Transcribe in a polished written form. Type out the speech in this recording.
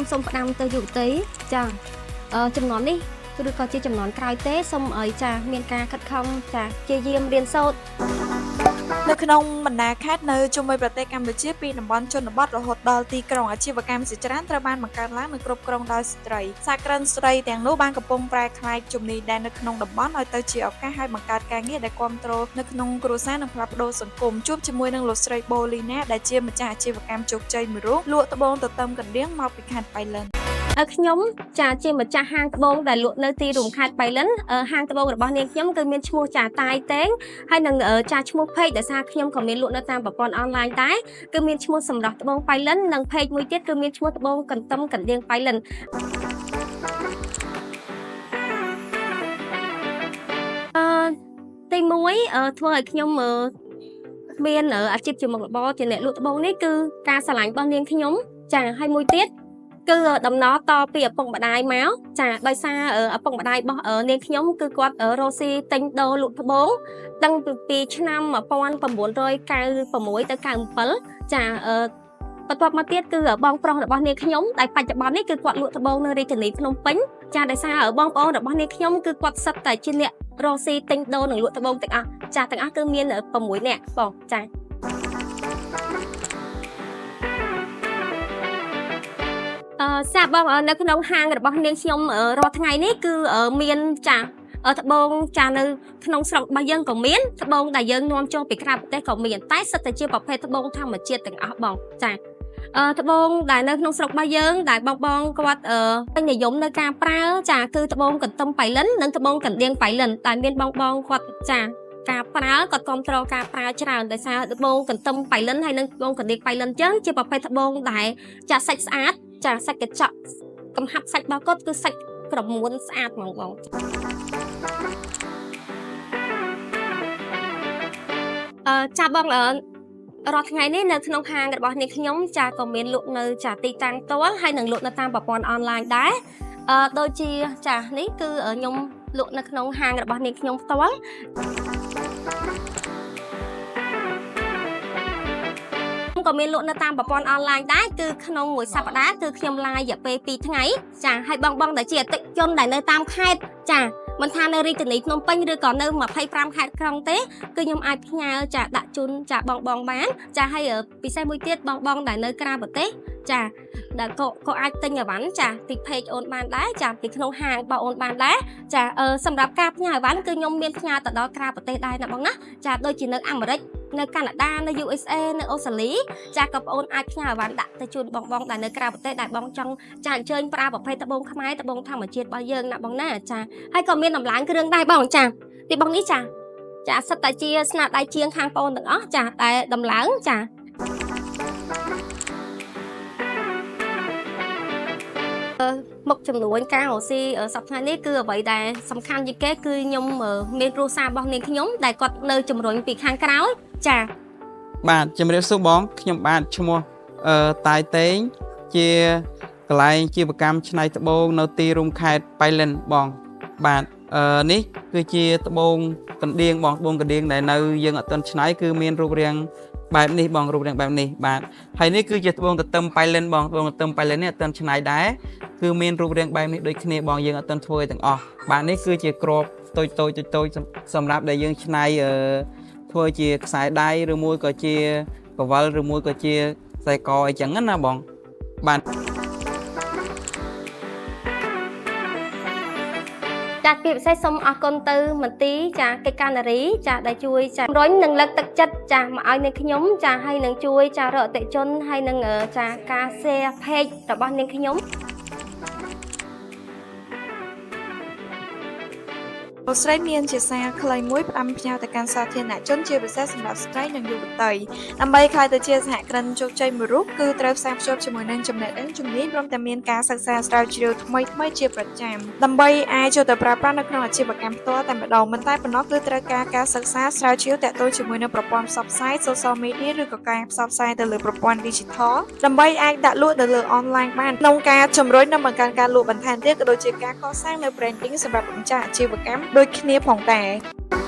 ខ្ញុំសូមផ្ដាំទៅយុវតីចាជំនាន់នេះឬក៏ជាចំនួនក្រោយទេសូមឲ្យចាមានការខិតខំចាព្យាយាមរៀនសូត្រ នៅក្នុងបណ្ដាខេត្តនៅជុំវិញប្រទេសកម្ពុជាពីតំបន់ជនបទរហូតដល់ទីក្រុងអាជីវកម្មជាច្រើនត្រូវបានបង្កើតឡើងនិងគ្រប់គ្រងដោយស្ត្រីសហគ្រិនស្ត្រីទាំងនោះបានកំពុងប្រែក្លាយជំនាញដែលនៅក្នុងតំបន់ឲ្យទៅជាឱកាសហើយបង្កើតការងារដែលគ្រប់គ្រងនៅក្នុងគ្រួសារនិងផ្លាស់ប្ដូរសង្គមជួបជាមួយនឹងលោកស្រីបូលីណាដែលជាម្ចាស់អាជីវកម្មជោគជ័យមួយរូបលក់ត្បូងទទឹមកណ្ដៀងមកពីខេត្តប៉ៃលិន ខ្ញុំចាជាម្ចាស់ហាងត្បូងដែលលក់នៅទីរួមខេត្តបៃលិនហាងត្បូងរបស់នាងខ្ញុំគឺមានឈ្មោះចាតាយតេងហើយនឹងចាឈ្មោះ page ដោយសារខ្ញុំក៏មានលក់នៅតាមប្រព័ន្ធអនឡាញដែរគឺមានឈ្មោះសម្រាប់ត្បូងបៃលិននិង page មួយទៀតគឺមានឈ្មោះត្បូងកន្ទឹមកណ្ដៀងបៃលិនអឺទី1ធ្វើឲ្យខ្ញុំមានអាជីពជាមុខរបរជាអ្នកលក់ត្បូងនេះគឺការស្រឡាញ់របស់នាងខ្ញុំចាហើយមួយទៀតគឺដំណរតពីឪពុកម្ដាយមកចាដោយសារឪពុកម្ដាយរបស់នាងខ្ញុំគឺគាត់រកស៊ីទិញដូរលក់ត្បូងតាំងពីឆ្នាំ1996ទៅ97ចាបន្ទាប់មកទៀតគឺបងប្រុសរបស់នាងខ្ញុំដែលបច្ចុប្បន្ននេះគឺគាត់លក់ត្បូងនៅរាជធានីភ្នំពេញចាដោយសារបងប្អូនរបស់នាងខ្ញុំគឺគាត់សិតតែជាអ្នករកស៊ីទិញដូរនិងលក់ត្បូងទាំងអស់ចាទាំងអស់គឺមាន6នាក់បងចា សាបងនៅក្នុងហាងរបស់នាងខ្ញុំរាល់ថ្ងៃនេះគឺមានចាត្បូងចានៅក្នុងស្រុករបស់យើងក៏មានត្បូងដែលយើងនាំចូលពីក្រៅប្រទេសក៏មានតែសិតតែជាប្រភេទត្បូងធម្មជាតិទាំងអស់បងចាត្បូងដែលនៅក្នុងស្រុករបស់យើងដែលបងបងគាត់ពេញនិយមនៅការប្រើចាគឺត្បូងកន្ទឹមបៃលិននិងត្បូងកណ្ដៀងបៃលិនតែមានបងបងគាត់ចាការប្រើគាត់គ្រប់គ្រងការប្រើច្រើនដោយសារត្បូងកន្ទឹមបៃលិនហើយនិងត្បូងកណ្ដៀងបៃលិនចឹងជាប្រភេទត្បូងដែលចាសាច់ស្អាតចាសាច់កញ្ចក់កំហាប់សាច់របស់គាត់គឺសាច់ក្រមួនស្អាតហ្មងបងចាបងរាល់ថ្ងៃនេះនៅក្នុងហាងរបស់នេះខ្ញុំចាក៏មានលក់នៅចាទីតាំងផ្ទាល់ហើយនិងលក់នៅតាមប្រព័ន្ធអនឡាញដែរដូចជាចានេះគឺខ្ញុំលក់នៅក្នុងហាងរបស់នេះខ្ញុំផ្ទាល់ក៏មានលក់នៅតាមប្រព័ន្ធអនឡាញដែរគឺក្នុងមួយសប្តាហ៍គឺខ្ញុំ live រយៈពេល2ថ្ងៃចាហើយបងបងដែលជាអតិថិជនដែលនៅតាមខេត្តចាមិនថានៅរាជធានីភ្នំពេញឬក៏នៅ25ខេត្តក្រុងទេគឺខ្ញុំអាចផ្ញើចាដាក់ជូនចាបងបងបានចាហើយពិសេសមួយទៀតបងបងដែលនៅក្រៅប្រទេសចាដែលក៏អាចទិញអីវ៉ាន់ចាពី page អូនបានដែរចាពីក្នុងហាងរបស់អូនបានដែរចាសម្រាប់ការផ្ញើអីវ៉ាន់គឺខ្ញុំមានផ្ញើទៅដល់ក្រៅប្រទេសដែរណាបងណាចាដូចជានៅអាមេរិកនៅកាណាដានៅ USA នៅអូស្ត្រាលីចាក៏បងអូនអាចផ្ញើអីវ៉ាន់ដាក់ទៅជូនបងបងដែលនៅក្រៅប្រទេសដែលបងចង់ចាអញ្ជើញប្រើប្រភេទត្បូងខ្មែរត្បូងធម្មជាតិរបស់យើងណាបងណាចាហើយក៏មានតម្លើងគ្រឿងដែរបងចាទីបងនេះចាចាសិតតែជាស្នាដៃជាងខាងបងទាំងអស់ចាតែតម្លើងចាមុខចំនួនការរកស៊ីសប្តាហ៍នេះគឺអ្វីដែលសំខាន់ជាងគេគឺខ្ញុំមានគ្រួសាររបស់នាងខ្ញុំដែលគាត់នៅជំរុញពីខាងក្រោយចា បាទជំរាបសួរបងខ្ញុំបាទឈ្មោះតាយតេងជាកន្លែងជីវកម្មច្នៃត្បូងនៅទីរួមខេត្តប៉ៃលិនបងបាទនេះគឺជាត្បូងកណ្ដៀងបងត្បូងកណ្ដៀងដែលនៅយើងអត់ទាន់ច្នៃគឺមានរូបរាងបែបនេះបងរូបរាងបែបនេះបាទហើយនេះគឺជាត្បូងទទឹមប៉ៃលិនបងត្បូងទទឹមប៉ៃលិននេះអត់ទាន់ច្នៃដែរគឺមានរូបរាងបែបនេះដូចគ្នាបងយើងអត់ទាន់ធ្វើឲ្យទាំងអស់បាទនេះគឺជាក្របតូចតូចតូចៗសម្រាប់ដែលយើងច្នៃធ្វើជាខ្សែដៃឬមួយក៏ជាកវលឬមួយក៏ជាខ្សែកអីចឹងណាបងបាទ ចាពីពិសេសសូមអរគុណទៅមន្ទីរចាកិច្ចការនារីចាដែលជួយចារុញនិងលើកទឹកចិត្តចាមកឲ្យនាងខ្ញុំចាហើយនឹងជួយចារកអតិជនហើយនឹងចាការ share page របស់នាងខ្ញុំ លោកស្រីមានជាសារខ្លីមួយផ្ដាំផ្ញើទៅកាន់សាធារណជនជាពិសេសសម្រាប់ស្ត្រីនិងយុវតីដើម្បីក្លាយទៅជាសហគ្រិនជោគជ័យមួយរូបគឺត្រូវផ្សារភ្ជាប់ជាមួយនឹងចំណេះដឹងជំនាញព្រមទាំងមានការសិក្សាស្រាវជ្រាវថ្មីៗជាប្រចាំដើម្បីអាចចូលទៅប្រើប្រាស់នៅក្នុងអាជីវកម្មផ្ទាល់តែម្ដងមិនតែប៉ុណ្ណោះគឺត្រូវការការសិក្សាស្រាវជ្រាវទាក់ទងជាមួយនឹងប្រព័ន្ធផ្សព្វផ្សាយ social media ឬក៏ការផ្សព្វផ្សាយទៅលើប្រព័ន្ធ digital ដើម្បីអាចដាក់លក់នៅលើ online បានក្នុងការជំរុញនិងបង្កើនការលក់បន្ថែមទៀតក៏ដូចជាការកសាងនៅ branding សម្រាប់ម្ចាស់អាជីវកម្មដូចគ្នាផងដែរ។